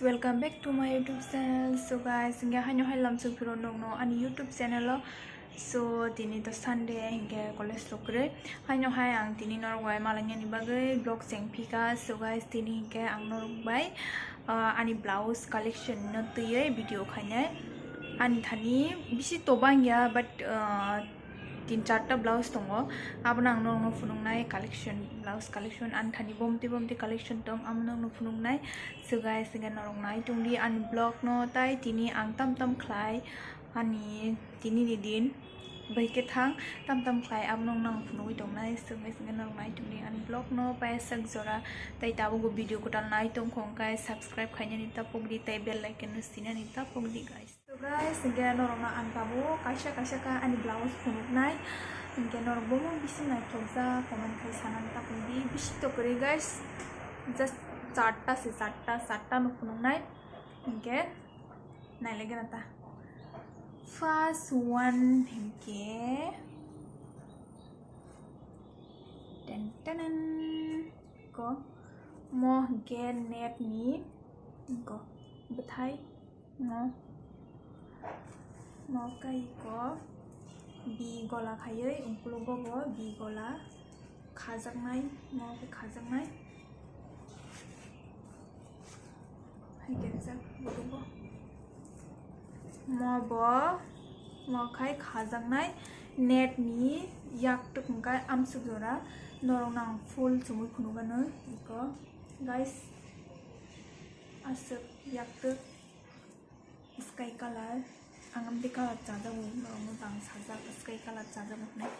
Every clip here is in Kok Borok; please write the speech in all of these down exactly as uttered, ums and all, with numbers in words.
Welcome back to my YouTube channel. So guys, hingke haino hai lamsong phiro nokno ani YouTube channel o. So tini to Sunday, hingke college rok kwrwi. Haino hai ang tini norok bai malangya ni bagwi vlog cheng phika. So guys, tini hingke ang norok bai, ah, ani blouse collection no twiwi video khainai. Ani thani bisi to bangya, but, ah, tin charta blouse tongo, abono ang norokno phunuknai collection, blouse collection ani thani bomti bomti collection tong, amo norokno phunuknai. So guys, hingke norok nai tongdi ani vlog no, tai tini ang tam tam khlai ani tini ni din bai khe thang tam tam khlai abo norokno ang phunugwi tongnai. So guys, hingke norok nai tongdi ani vlog no, pai sak jora tai tabuk bo video kwtal nai tongkho hwnkhe subscribe khainani tapokdi tai bell icon no sinani tapokdi guys. So guys, hingke norokno ang tabuk kaisa kaisa khe ani blouse phunuknai. Hingke norok bomo bisi naithokjak comment khai sanani tapokdi. Bisi to kwrwi guys. Just charta se, charta, charta no phunuknai. Hingke nailai gana ta. First one hingke ten tenen ko mo hingke net ni ko bwthai. Mo, mo kai ko bi gola khaiwi, ungkulugo bo bi gola khajaknai, mo khe khajaknai. Hai khe rijak, bo, bo. Mo bo, mo khai khajaknai net ni yak tuk hwnkhe amsuk jora norok nang full chumui phunukgano iko guys, aswk yak tuk. Sky color, ang amtwi color chajago, norokno tang sajak, sky color chajago hinwi.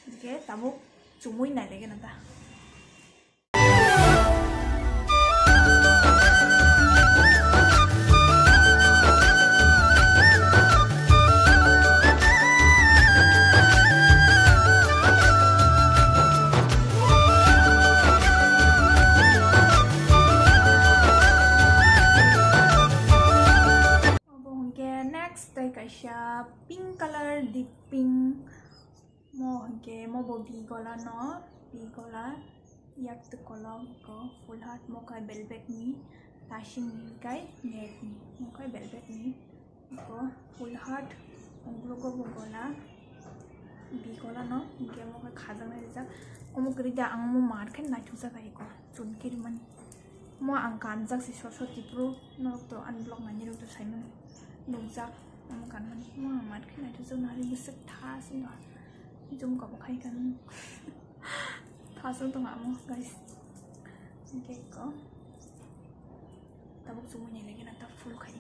Hingke tabuk chumui nailaigwna ta. Obo hwnkhe next tei kaisa pink color, deep pink. Mo hwnkhe mo bo bi gola no, bi gola yak twi kolok ko full heart, mo khe velvet ni, tasing ni kai net ni, mo khe velvet ni. Iko full heart, ungkulugo bo gola, bi gola no, hingke omo khe khajaknai rijak. Omo kwrwi da, ang omo mar khe naithokjak hai iko, chun kirimani. Omo ang kanjak se sosor tipro, norok to ani vlog nainai rok to saimano nukjak, omo kanmani. Omo ang mar khe naithokjak, nari bwswk tha se no, jumka bo khai kani. Tha se tong amo, guys. Hingke iko tabuk chumui nai lagi na ta full khai.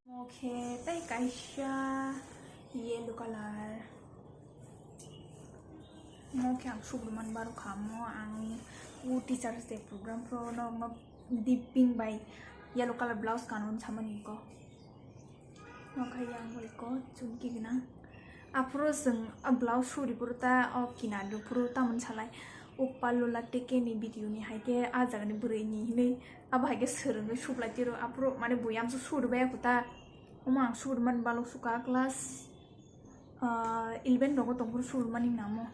Mo khe tei kaisa yellow color. Mo khe ang subrumani baro kha, mo ang o Teachers' Day program pro norokno deep pink bai yellow color blouse kanwi samani ko. Mo khe yang bai ko chunki gwnang. Aphuru chwng a blouse suri phuru ta o kinarwi phuru tamoni salai. O Palola Teke ni video ni hai khe a jaga ni bwrwi ni hinwi abo hai khe swrwngwi sublai tiro. Aphuru mane bui amso suri bai kho ta. Omo ang suri mani balok sukha class, ah, eleven rogo tongphuru suri mani namo.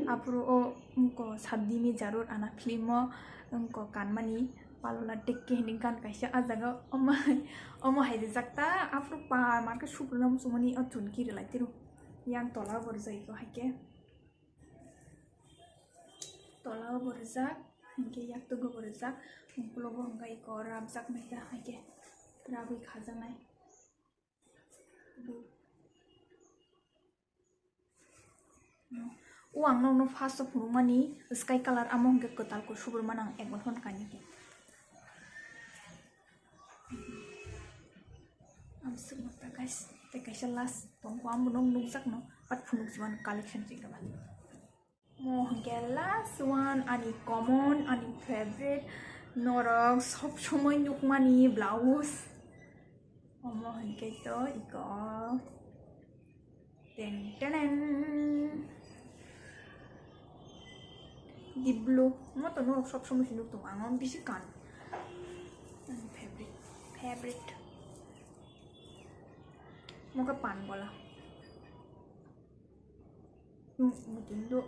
Aphuru o wngkho Sabdi Mizarur ana film o wngkho kanmani Palola Teke hinwi gan kaisa a jaga omo hai, omo hai rijak ta aphuru pa ma khe subrwna muchungmani o chunki rwlai tiro. Yang tola o bo rijak iko hai khe. Tola o bo rijak, hinkhe yaktuk o bo rijak, ukologo hwnkhai iko rabjak nai ta hai khe rabwi khajaknai. O ang nokno first o phunukmani sky color, amo hwnkhe kwtal ko subrwmani ang ekbar phano kainwi khe. Amswkno ta guys, tei kaisa last tongkho, amo nok nukjakno, but phunukjimani collection chikdaba. Mo hwnkhe last one, ani common, ani favorite, norok sob somoi nukmani blouse. Omo hwnkhe to iko. Ten, ten, ten. Deep blue. Mo to norok sob somoi se nuk tongo. Ang o bisi kan. Ani favorite. Favorite. Mo khe pan gola. Mutin do.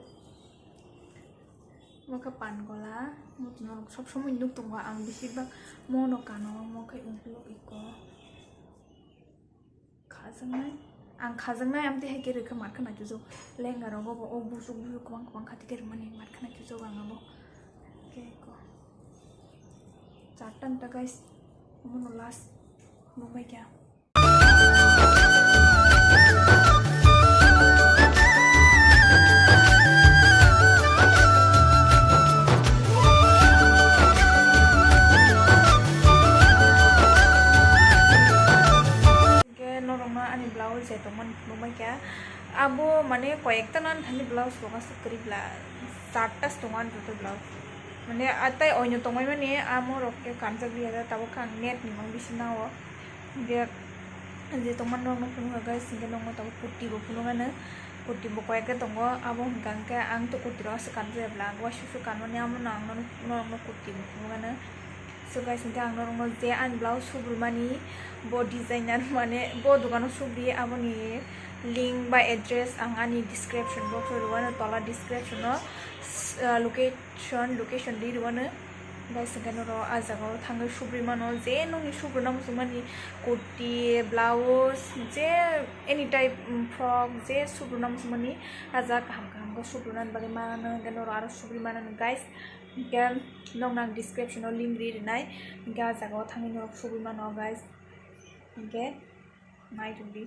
Mo khe pan gola. Mutin norok sob somoi nuk tongo. Ang bisi bak mo no kano. Mo khe ungkuluk iko. Khajaknai. Ang khajaknai amtwi hai khe rwkha mar khna kijo. Lenga rogo bo o busuk busuk kwbang kwbang khati khe rwmani mar khna kijo ang abo. Khe ko. Charta ta guys. Omono last. Bo bai kya. Hingke norokno ani blouse je tongmani phunukbai kha. Abo mane koyekta no ani thani blouse rok aswk kwrwi bla, charta se tongo ani joto blouse. Mane a tai oino tongmani amo rok khe kanjak liya da, tabuk khe ang net ni mung bisi nao. Hingke je tongmani norokno phunukha guys, hingke nokno tabuk kurti bo phunukha no. Kurti bo koyekta tongo, abo hingka hingke ang to kurti rok aswk kanjak ya bla, ang waisa su kanmani, amo no ang norokno kurti bo phunukha no. So guys, hingke ang norokno je ani blouse subrumani bo designer mane bo dogano subri aboni link ba address ang ani description box o rwano, tola description o, s-, ah, location, location di rwano. Guys, hingke norok ah jaga o thangwi subri mano, je nokni subruna muchungmani kurti, blouse, je any type, mm, frock, je subruna muchungmani ah jaga kaham kaham khe subrunan bagwi mano, hingke norok aro subri mano guys. Hingke nokno ang description o link ri rinai, hingke ah jaga o thangwi norok subui mano guys. Hingke nai tongdi.